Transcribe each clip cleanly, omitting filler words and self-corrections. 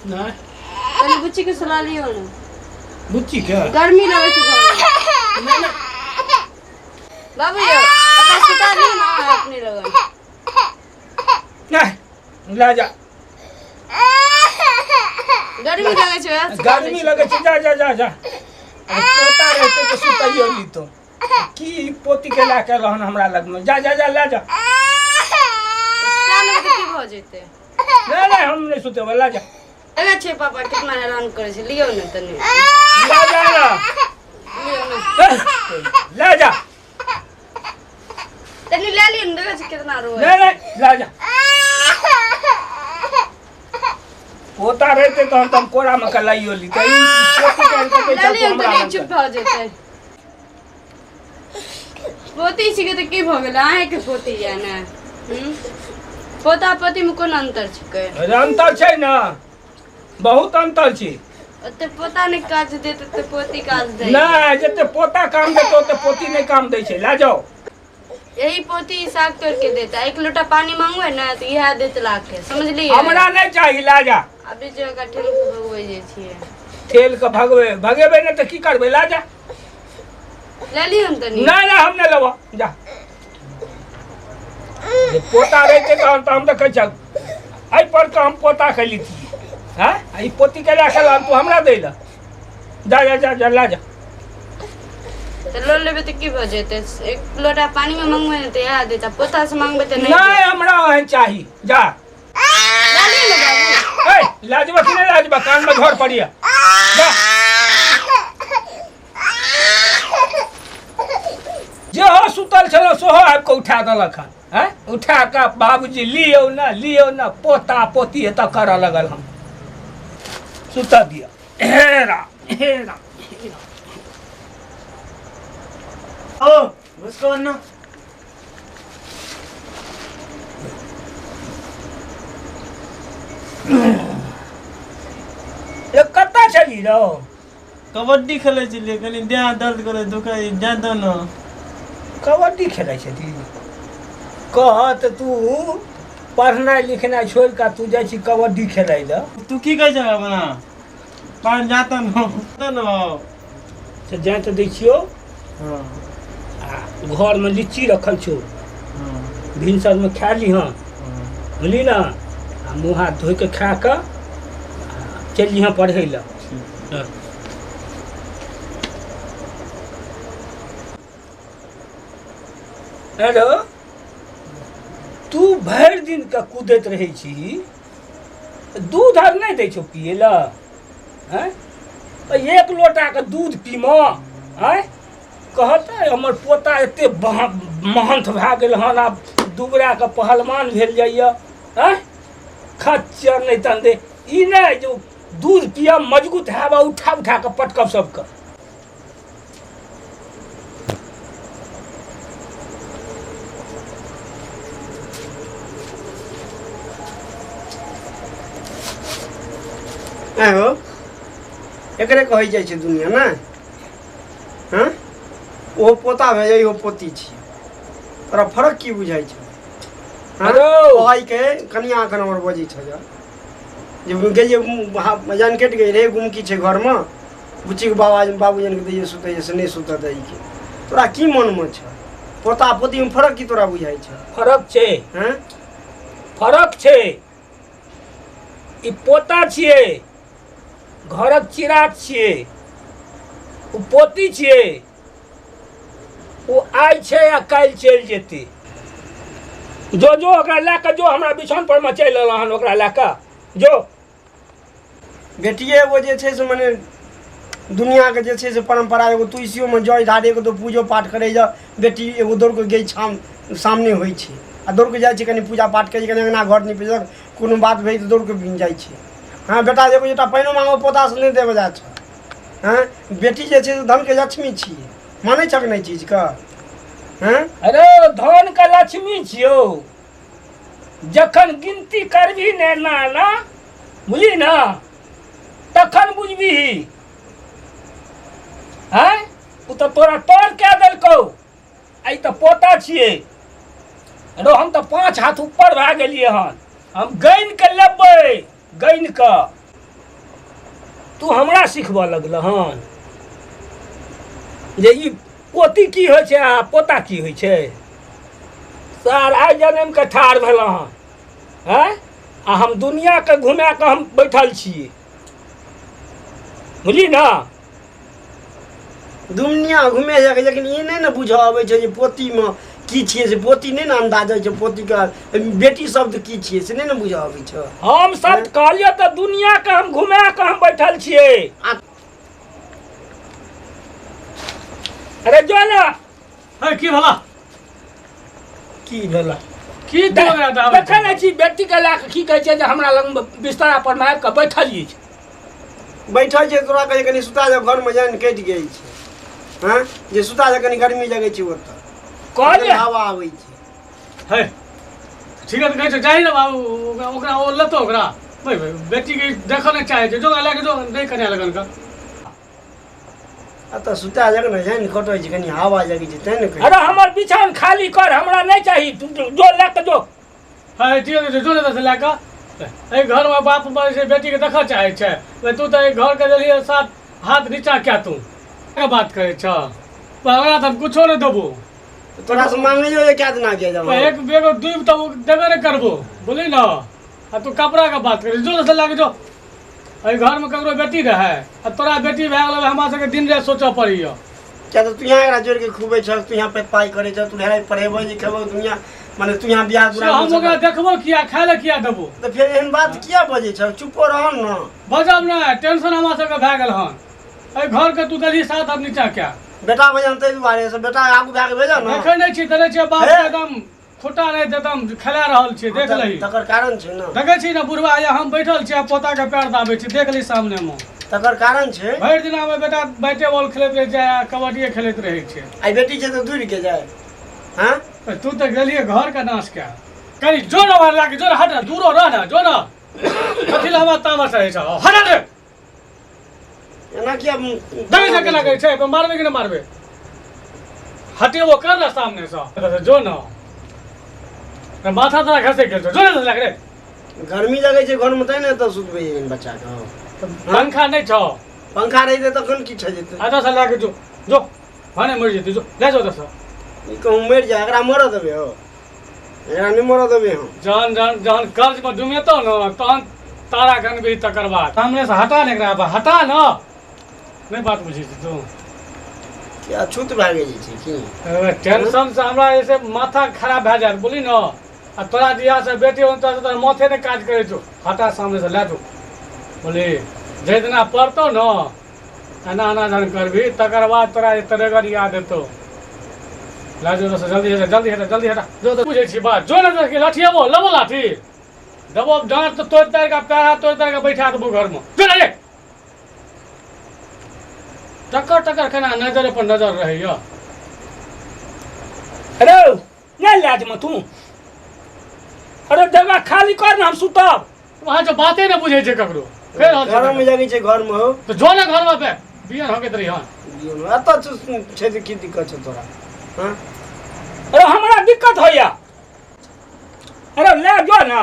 नहि। कनि बुच्ची के सुला लियौ ने। बुच्ची के गर्मी लगै छै घरमे। नहि नहि। बाबू यौ, ओकरा सुता लियौ ने अहाँ अपने लगन। नहि, लए जा। गर्मी लगै छै, वएह सुता लै गर्मी छी। लगै छै। जा जा जा जा। अरे पोता रहतै तऽ सुतैयो लीतो की? पोती के लए के रहन हमरा लगमे। जा जा जा, लए जा। सुता लेबै तऽ की भऽ जेतै? नहि नहि, हम नहि सुतेबै, लए जा। देखै छियै पापा कितना हैरान करै छै। लियौ ने तनी। लए जा ने। लियौ ने। एह, लए जा। तनी लए लियौ ने, देखै छियै कितना रोए। नहि नहि, लए जा। पोता रहते तहन तऽ हम कोरामे के लाइयो लीते। ई पोती के आनि कऽ दै लए छह लियौ तू ने हमरा तनी, लग। चुप भऽ जेतै। पोती छिकै तऽ की भऽ गेलै? अहाँके पोती यऽ ने? हूँ? पोता पोतीमे कोन अन्तर छिकै? अरे अन्तर छै ने, बहुत अन्तर छै। ओते पोता नहि काज देत ओते पोती काज दै। नहि, जते पोता काम देतौ ओते पोती नहि काम दै छै। लए जाओ। यही पोती साग तोड़ के देता। एक लोटा पानी मांगबै ने तऽ इएह देत ला के, समझलियै? हमरा नहि चाही, लए जा। अभी जे ओकरा ठेल के भगबै जे छियै। ठेल के भगबै, भगेबै नहि तऽ की करबै? लए जा। ले लियौ ने तनी। नहि नहि, हम नहि लेबो, जा। जे पोता रहितै तहन तऽ हम देखै छक एहि पर के हम पोता के लितियै। हँ, आ ई पोती के लए के तू हमरा दै लए। जा जा जा जा, लए जा। तऽ लऽ लेबै तऽ की भऽ जेतै? एक लोटा पानी में मंगबै ने तऽ इएह देत, आ पोता से मंगबै तऽ नहि। नहि, हमरा ओहन चाही, जा। लऽ लियौ ने बाबू। ए, लए जेबऽ कि नहि लए जेबऽ? कानमे घर पड़िया, जा। जेहो सुतल छलहुँ सेहो आबि कऽ उठा देलक हन। आँय, उठा कऽ बाबूजी लियौ ने, लियौ ने, पोता पोती एतऽ करऽ लगल। हम सुतऽ दिअ। हे राम, हे राम, हे राम। ओ घुसको ना। ये कतऽ छली रौ? कबड्डी खेलै छलियै, कनि देह हाथ दर्द करै, दुखै, जाय दो ने। कबड्डी खेलै छली? कह तऽ तू पढ़नाइ लिखनाइ छोड़ि कऽ तू जाइ छी कबड्डी खेलै लए? तू की कहै छह अपना पान जाता न त न। से जाय तऽ दै छियौ। हाँ। आ घरमे लीची रखल छौ। हाँ। भिनसरमे खा लिहँ। हाँ। बुझली ने? आ मुँह हाथ धोइ कऽ खा कऽ चलि जइहँ पढ़ै लए। ठीक। हँ। हेलो, तू भरि दिन के कूदैत रहै छी, दूध आर नहि दै छौ पियै लए? आँय, तऽ एक लोटाके दूध पीमऽ? आँय, कहतै हमर पोता एते महन्थ भए गेल हन, आब दुबराके पहलवान भेल जाइए। आँय, खच्चर नहि तन दे ई नहि जे दूध पियब मजबूत हैब आ उठा उठा कऽ पटकब सबके। आँय हो, एकरे कहै जाइ छै दुनिया ने? हँ, ओहो पोता भए जाइ, इहो पोती छी, तोरा फरक की बुझाइ छै? हँ? हेलो। कहैके कनिया एखन हमर बजै छै जे गेलियै जान कटि गेल रहै, गुमकी छै घरमे, बुच्चीके बाबा बाबू जानके दैयै सुतैयै से नहि सुतऽ दैके। तोरा की मनमे छ? पोता पोतीमे फरक की तोरा बुझाइ छ? फरक छै। हँ? फरक छै। ई पोता छियै, घरक चिराग छियै। ओ पोती छियै, ओ आइ छै आ काल्हि चलि जेतै। जो जो, ओकरा लए कऽ जो। हमरा बिछौन पर मे चलि एलहुँ हन, ओकरा लए कऽ जो। बेटिए एगो जे छै से मने दुनिआँके जे छै से परम्परा, एगो तुलसियोमे जल ढारै कतहु पूजो पाठ करै लए बेटी एगो दौड़ कऽ गेल छाम सामने होइ छै आ दौड़ कऽ जाइ छै, कनि पूजा पाठ करै छै, कनि अङ्गना घर निपलक, कोनो बात भेल तऽ दौड़ कऽ जाइ छै। हँ बेटा, एगो एकटा पानिओ मांगो पोतासँ नहि देबऽ जाइ छै। हँ, बेटी जे छै से धनके लक्ष्मी छियै, मानै छक नहि चीजके? हँ। अरे धन के लक्ष्मी छियौ, जखन गिनती करबही ने एना एना, बुझली ने, तखन बुझबिही। आँय, ओ तऽ तोरा तर कए देलकौ, आइ तऽ पोता छियै रो। हम तऽ 5 हाथ ऊपर भए गेलियै हन, हम गानि कऽ लेबै, गानि कऽ। तू हमरा सिखबऽ लगलह हन जे ई पोती की होइ छै आ पोता की होइ छै। सार आइ जनमि कऽ ठाढ़ भेलहुँ हन, आँय, आ हम दुनिआँके घुमा कऽ हम बैठल छी, बुझली ने? दुनिया घुमे जाके, लेकिन ई नहि ने बुझऽ अबै छै जे पोतीमे की छियै से। पोती नहि ने अन्दाज होइ छै, पोतीके बेटी शब्द की छियै से नहि ने बुझऽ अबै छै। हम सब कहलियै तऽ दुनिआँके हम घुमा कऽ हम बैठल छियै। अरे जो ने। हे, की भला? की भेला? की तू ओकरा दाबै? देखै नहि छी बेटीके लए कऽ की कहै छै जे हमरा लग बिस्तरा पर मे आबि कऽ बैठल अछि। बैठल छै, तोरा कहै कनि सुता जाओ घरमे, जान कटि गेल छै। हँ, जे सुता जा, कनि गर्मी लगै छै ओतऽ, कहलियै हवा आबै छै। हे, ठीक है, तऽ कहै छै जाही ने बाबू, ओकरा ओकरा ओ लेतो ओकरा बेटीके देखऽ नहि चाहै छै। जो लए कऽ जो, नहि कन्या लगन कऽ। एतऽ सुता जाक ने, जान कटै छै, कनि हवा लगै छै, तैँ ने कहै। अरे हमर बिछान खाली कर, हमरा नहि चाही, तू जो लए कऽ जो। हे, ठीक है, जो ने लए कऽ। एहि घरमे बाप मरै छै, बेटीके देखऽ चाहै छै। बे, तू तऽ एहि घरके देलियै सात हाथ नीचा कए तू के बात करै छह? ओकरा तऽ हम कुछो नहि देबो। तोरा से मांगैयो जे कए दिना के जब एक बेगो डूबि तऽ ओ देबे नहि करबो, बुझली ने? आ तू कपड़ाके बात करै, जो ने लए कऽ जो। एहि घरमे ककरो बेटी रहै आ तोरा बेटी भए गेलै, हमरा सबके दिन राति सोचऽ पड़ैए। किया तऽ तू यहाँ एकरा जोड़ि के खुबै छह, तू यहाँ पे पाइ करै छह, तू ढेराइ पढ़ेबो लिखेबो दुनिया, मने तू यहाँ बियाह से हम ओकरा देखबो किया, खाय लए किया देबो? तऽ फेर एहन बात किया बजै छह? चुपो रह ने। बजब नहि, टेंशन हमरा सबके भए गेल हन। एहि घरके तू देलही सात हाथ नीचा कए। बेटा बजन ताहि दुआरे से बेटा आगू भए के भेजऽ ने। देखै नहि छी, देखै छियै बाप हे। एकदम खोटा नहि एकदम खेला रहल छै, देख लही। तकर कारण छै ने। देखै छी ने बुढ़वा, या हम बैठल छी आ पोताके पैर दाबै छी, देख ली सामनेमे। तकर कारण छै। भरि दिन हमर बेटा बैटे बॉल खेलैत रहै छै आ कबड्डिए खेलैत रहै छै। आइ बेटी छै तऽ दूर के जाय। हँ, तू तऽ गेलियै घरके नाश कए। कनि जो ने बाहर लाके जो ने, हट ने, दूरो रह ने, जो ने। कथी लए हमरा तामस रहै छौ? हट रे। एना किया देखै छै केना करै छै? मारबै कि नहि मारबै? हटेबो कर ना सामने से, जो न, माथा तोरा घसै गेल छौ, जो ने लग रे। गर्मी लगै छै घरमे तैँ ने एतऽ सुतबै एहन बच्चाके। पंखा नहि छौ? पंखा रहितै तखन की छै जेतै। एतऽ से लए कऽ जो, जो भने मरि जेतै, जो लए जाओ एतऽ। ई कहूँ मरि जाय, एकरा मरऽ देबै हौ? एकरा नहि मरऽ देबै हम। जहन जहन जहन कर्जमे डुमेतौ ने तहन तारा गनबही, तकर बाद सामने से हटा ने एकरा, हटा न। नहि बात बुझै छी तू? कि अछूत भए गेल छै की? टेंशन से हमरा जे छै माथा खराब भए जायत, बोली ने? आ तोरा दिया से बेटी होन तोरा तोरा माथे नहि काज करै छौ। हटा सामने से, लए जो। बोली जाहि दिना पड़तौ ने एना एना जहन करबही, तकर बाद तोरा जे तरेगर याद एतौ। लए जो एतऽसँ, जल्दी हटा, जल्दी हटा, जल्दी हटा, जो। तऽ बुझै छी बात? जो ने, देखी लाठी अबो, लेबो लाठी देबो, डाँट तऽ तोड़ि ताड़ि कऽ पैर हाथ तोड़ि ताड़ि कऽ बैठा देबो घरमे। जो ने रे। टकर टकर केना नजर पर नजर रहैया। अरे नहि लाज में तू? अरे जगह खाली कर ने, हम सुतब। वहाँ जो बाते नहि बुझै छै ककरो फेर हँसै घरमे छै। लगै छै घरमे हौ। तऽ जो ने घरमे पे बियर हकैत रही हन। एतऽ छै तऽ की दिक्कत छौ तोरा? हँ? अरे हमरा दिक्कत होइया। अरे ले जो ने।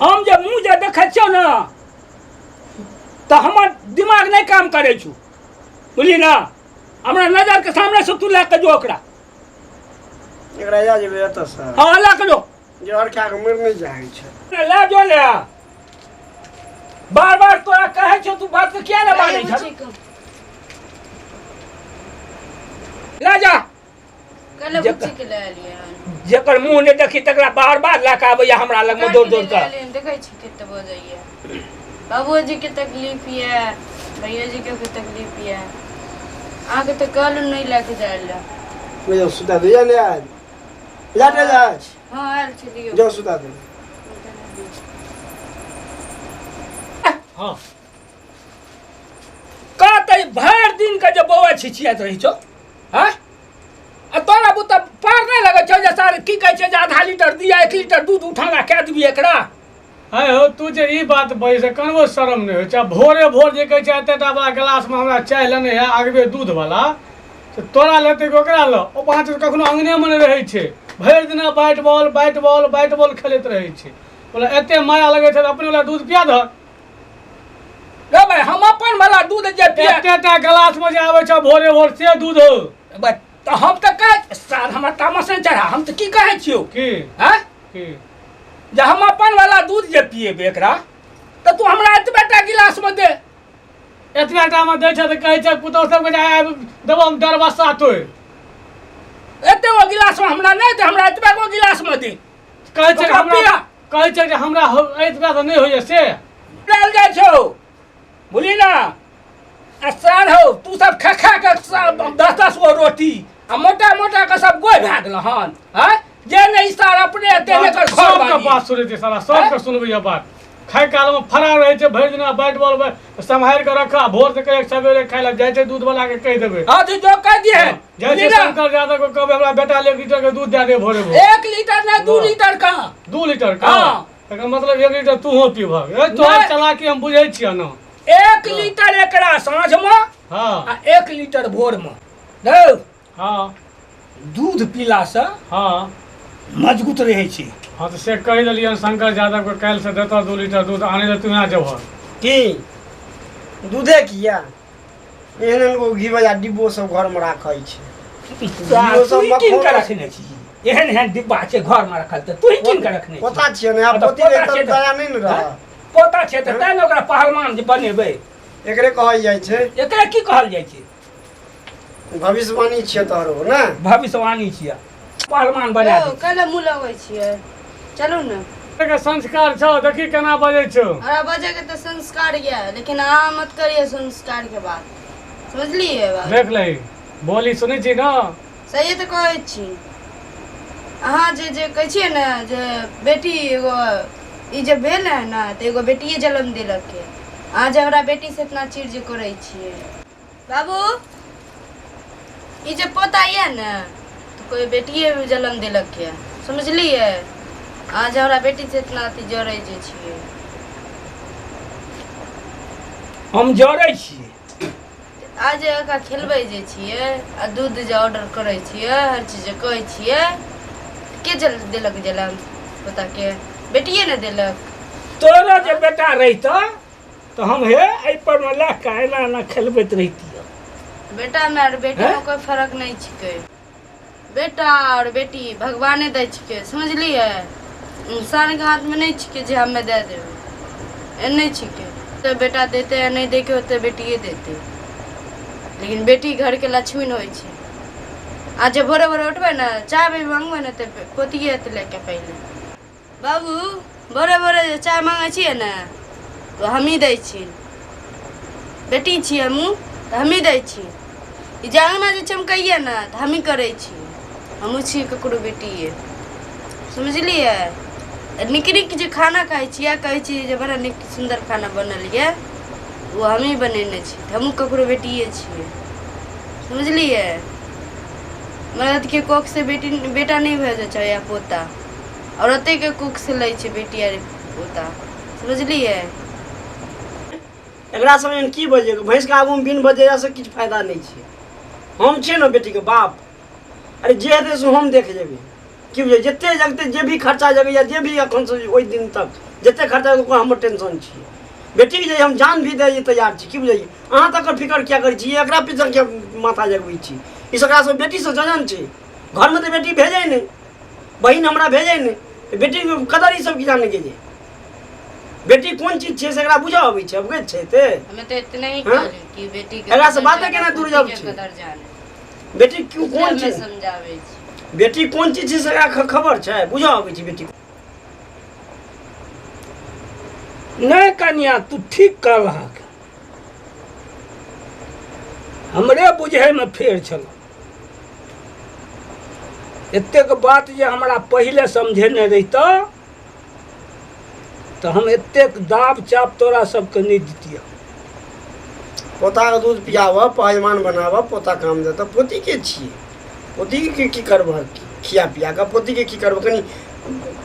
हम जे मुँह जे देखै छियौ ने तऽ हमर दिमाग नहि काम करै छौ, बुझली ने? हमरा नजरके सामने से तू लए कऽ जो ओकरा। एकरा जा जेबै एतऽसँ। हँ, लए कऽ जो। जहर खा कऽ मरि नहि जाइ छै। लए जो ले। बार बार तोरा कहै छौ, तू बात के किया नहि मानै छह? लए जा। कल बुच्ची के लए एलियै हन। जेकर मुँह नहि देखी तकरा बार बार लए कऽ आबैया हमरा लगमे दौड़ दौड़ कऽ। देखै छी कते बजैया। बाबूजी के तकलीफ यऽ, भैया जी के भी तकलीफ यऽ। अहाँके तऽ कहलहुँ नहि लए के जाय लए। बुझल सुता दे जा ने आज जा जा आज। हँ, आयल छलियै। जाओ सुता दे। हँ। कहतै भरि दिन के जे बौआ छिछियाइत रहै छौ। हँ, आ तोरा बुते पार नहि लगै छौ जे सार की कहै छै जे आधा लीटर दिया 1 लीटर दूध उठाना कए देबी एकरा? आय हो, तू जे ई बात बजै छै, कनबो शरम नहि होइ छै? आ भोरे भोर जे कहै छै एतेटा बला गिलासमे हमरा चाय लेने है अगबे दूध वाला, तऽ तोरा लेतै कि ओकरा लऽ? ओ पाँच कखनो अङ्गनेमे नहि रहै छै, भरि दिना bat ball, bat ball, bat ball खेलैत रहै छै। बोले एते माया लगै छै तऽ अपने वाला दूध पिया दहक। रे भाई, हम अपन वाला दूध जे पिया एते टा गिलास में जे आबै छौ भोरे भोर से दूध हौ। बे, तऽ हम तऽ कह सार, हमरा तामस नहि चढ़ा। हम तऽ की कहै छियौ? की? आँय? की? जे हम अपन वाला दूध जे पिएबै एकरा, तऽ तू हमरा एतबे टा गिलासमे दे। एतबे टा मे दै छै तऽ कहै छै पुतहु सबके जे आबि देबो हम दरबस्सा तोड़ि। एते गो गिलासमे हमरा नहि दे, हमरा एतबे गो गिलासमे दे। कहै छै ओकरा हमरा पिया। कहै छै जे हमरा एतबे तऽ नहि होइए से। लायल जाइ छौ, बुझली ने? आ सार हौ, तू सब खा खा के 10-10 गो रोटी आ मोटा मोटा के सब गोइ भए गेल हन। आँय, जे नहि सार अपने एते नहि कर घर सबके बारी। बात सुनै छै साला, सबके सुनबै बात। खाय काल में फरार रहै छै भरि दिना, बैट बॉल सम्हारि के रख आ भोर से कहियो सवेरे खाय लए जाइ छै, दूध वाला के कहि देबै। हाँ, तू जो कह दिए हाँ, जाइ छै शंकर यादव के कहबै हमरा बेटा ले 1 लीटर के दूध दए दे भोरे भोर। 1 लीटर नहि, 2 हाँ। लीटर का। 2 लीटर का? हाँ। तकर मतलब 1 लीटर तूहो पीबह। ए तोहर नहि। चलाकी हम बुझै छियै ने। 1 लीटर एकरा साँझ में हाँ आ 1 लीटर भोर में। रौ, हाँ। दूध पीला से हाँ मजबूत रहै छै। हाँ, तऽ से कहि देलियनि शंकर यादव के, काल्हि से देतह 2 लीटर दूध आनै लए तू यहाँ जेबह। की दूधे किया, एहन एहन गो घी वाला डिब्बो सब घरमे राखै छै। घिओ तू सब ही कीन के मक्खन। रखने छी? एहन एहन डिब्बा छै घरमे रखल तऽ तू ही कीन के रखने छी? पोता छियै ने, आब हाँ, तऽ पोती पोता रहतै छियै तऽ दया नहि ने रहत? पोता छै तऽ तैं ने ओकरा पहलवान जे बनेबै। एकरे कहल जाइ छै। एकरा की कहल जाइ छै? भविष्यवाणी छियै तोहरो ने। भविष्यवाणी छियै, पहलवान बना यौ दै। कैला मुँह लगबै छियै? चलू ने। के संस्कार छौ, देखी केना बजै छौ। हमरा बजैके तऽ संस्कार यऽ, लेकिन अहाँ मत करियै संस्कार के बात, समझलियै बात? देख लही बोली, सुनै छी ने? सही तऽ कहै छी। अहाँ जे जे कहै छियै ने जे बेटी एगो ई जे भेल है ने, तऽ एगो बेटिए जन्म देलक के। अहाँ जे हमरा बेटीसँ इतना चीर जे करै छियै बाबू, ई जे पोता यऽ ने, तऽ कोइ बेटिए जन्म देलक यऽ, समझलियै? अहाँ जे हमरा बेटीसँ इतना अथी जरै जे छियै। हम जरै छियै? आज जे एकरा खेलबै जे छियै आ दूध जे ऑर्डर करै छियै, हर चीज जे कहै छियै, के जल देलक जलम पोताके? बेटिए ने देलक। तोरा जे बेटा रहितऽ तऽ हम हे एहि पर मे लए कऽ एना एना खेलबैत रहितियै। बेटा में और बेटी में हैं? कोई फर्क नहीं छिकै। बेटा और बेटी भगवाने दै छिकै, समझलियै? इंसान के हाथ में नहीं छिकै जे हमे दे देबै, एने छिकै। तऽ बेटा देते या नहीं दैके होते, बेटिए देते, लेकिन बेटी घर के लक्ष्मी होइ छै। आ जे भोरे भोरे उठबै ने, चाय भी मांगबै ने, तऽ पोतिए एतै लैके पहिले। बाबू, भोरे भोरे जे चाय मांगै छियै ने, तऽ हमही दै छी। बेटी छियै हमहूँ, तऽ हमही दै छी। ई जे अङ्गना जे चमकैए ने, तऽ हमही करै छी। हमहूँ छी ककरो बेटिए, समझलियै? नीक नीक जे खाना खाइ छियै, कहै छियै जे बड़ा नीक सुन्दर खाना बनल यऽ, ओ हमही बनेने छी, तऽ हमहूँ ककरो बेटिए छियै, समझलियै? मरदके कोखसँ बेटी बेटा नहि भऽ जाइ छै या पोता, औरतेके कोखसँ लै छै बेटी आर पोता, समझलियै? एकरा सब एहन की बजै, भैंसके आगूमे बिन बजेलासँ किछु फायदा नहि छै। हम छियै ने बेटीके बाप। अरे जे हेतै से हम देख जेबै, की बुझलियै? जते जगतै, जे भी खर्चा जगैया, जे भी एखनसँ ओहि दिन तक जते खर्चा हेतै, ओकर हमर टेंशन छियै। बेटीके जे हम जान भी दै तैयार छी, की बुझलियै? अहाँ तकर फिकर किया करै छी? एकरा पीछा किया माथा जगबै छी? ई सब एकरा सब बेटीसँ जलन छै। घरमे तऽ बेटी भेजै नहि, बहिन हमरा भेजै नहि, तऽ बेटीके कदर ई सब की जानै गेलै? बेटी कोन चीज छै से एकरा बुझऽ अबै छै, अवगत छै ते? हमे तऽ इतने ही हाँ? कहली कि बेटी के एकरा से कदर बाते जाने, केना पोती दुर्जब के छै? कदर जाने। बेटी क्यों कोन हमे चीज समझाबै छी। बेटी कोन चीज छै से एकरा खबर छै, बुझऽ अबै छै बेटी? नहि कनिया, तू ठीक कहलहक, हमरे बुझैमे फेर छल। एतेक बात जे हमरा पहिले समझेने रहितऽ तऽ हम एतेक दाब चाप तोरा सबके नहि दितियह। पोताके दूध पियाबऽ, पहलवान बनाबऽ, पोता काम देतऽ। पोतीके छियै, पोतीके की करबह खिया पिया कऽ? पोतीके की करबह? कनि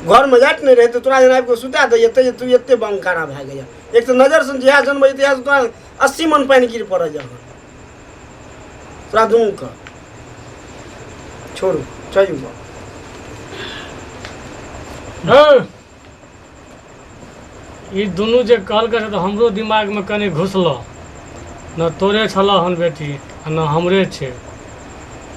घरमे जाइत नहि रहै तऽ तोरा जेना आबि कऽ सुता दैए एतऽ जे तू एते बंकारा भए गेलै। एक तऽ नजरसँ जहिया जनबै तहियासँ तोरा 80 मन पानि गिर पड़ल जहन तोरा दुनूके। छोड़ू, चलू। ए, ई दुनू जे कहलकै से तऽ हमरो दिमागमे कनि घुसलो। न तोरे छलऽ हन बेटी आ न हमरे छै।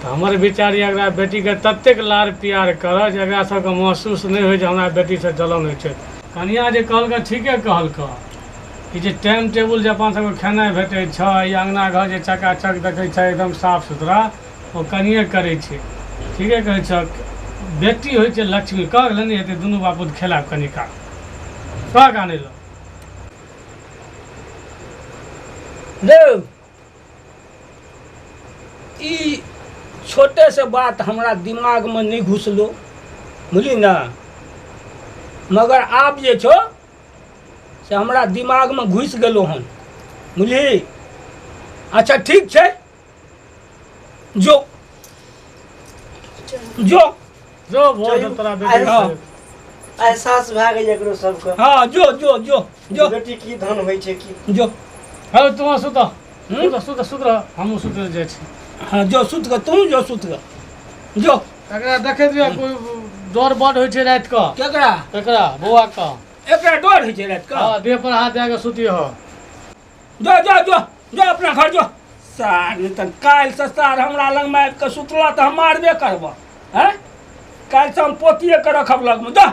तऽ हमर विचार यऽ एकरा बेटीके ततेक लाड़ प्यार करऽ जे एकरा सबके महसूस नहि होइ जे हमरा बेटीसँ जलन होइ छै। कनियाँ जे कहलकै ठीके कहलकै। ई जे टाइम टेबुल जे अपन सबके खेनाइ भेटै छै, ई अङ्गना घर जे चकाचक देखै छै एकदम साफ सुथरा, ओ कनिये करै छै। ठीके कहै छह, बेटी होइ छै लक्ष्मी। कह लेने हेतै दुनू बापूत खेलायब कनि काल। कह आनै लए। रौ, ई छोटे से बात हमरा दिमागमे नहि घुसलो, बुझली ने? मगर आब जे छौ से हमरा दिमागमे घुसि गेलो हन, बुझली? अच्छा ठीक छै, जो जो जो भोर से तोरा बेटी हाँ। से। एहसास भए गेल एकरो सबके। हाँ, जो जो जो जो। बेटी की धन होइ छै की। जो। हौ तू सुत सुत सुत सुत रह, हमहूँ सुत जाइ छी। हाँ, जो सुत कऽ, तू जो सुत कऽ जो। एकरा देखैत रहियै, कोइ डर बड होइ छै राति कऽ। केकरा? एकरा बौआ कऽ। एकरा डर होइ छै राति कऽ? हाँ, देह पर हाथ दए कऽ सुतिह। जो जो जो जो, अपना घर जो। सार नहि तऽ काल्हिसँ सार हमरा लगमे आबि कऽ सुतला तऽ हम मारबे करबह। हैं, काल्हिसँ हम पोतिए के रखब लगमे। जो।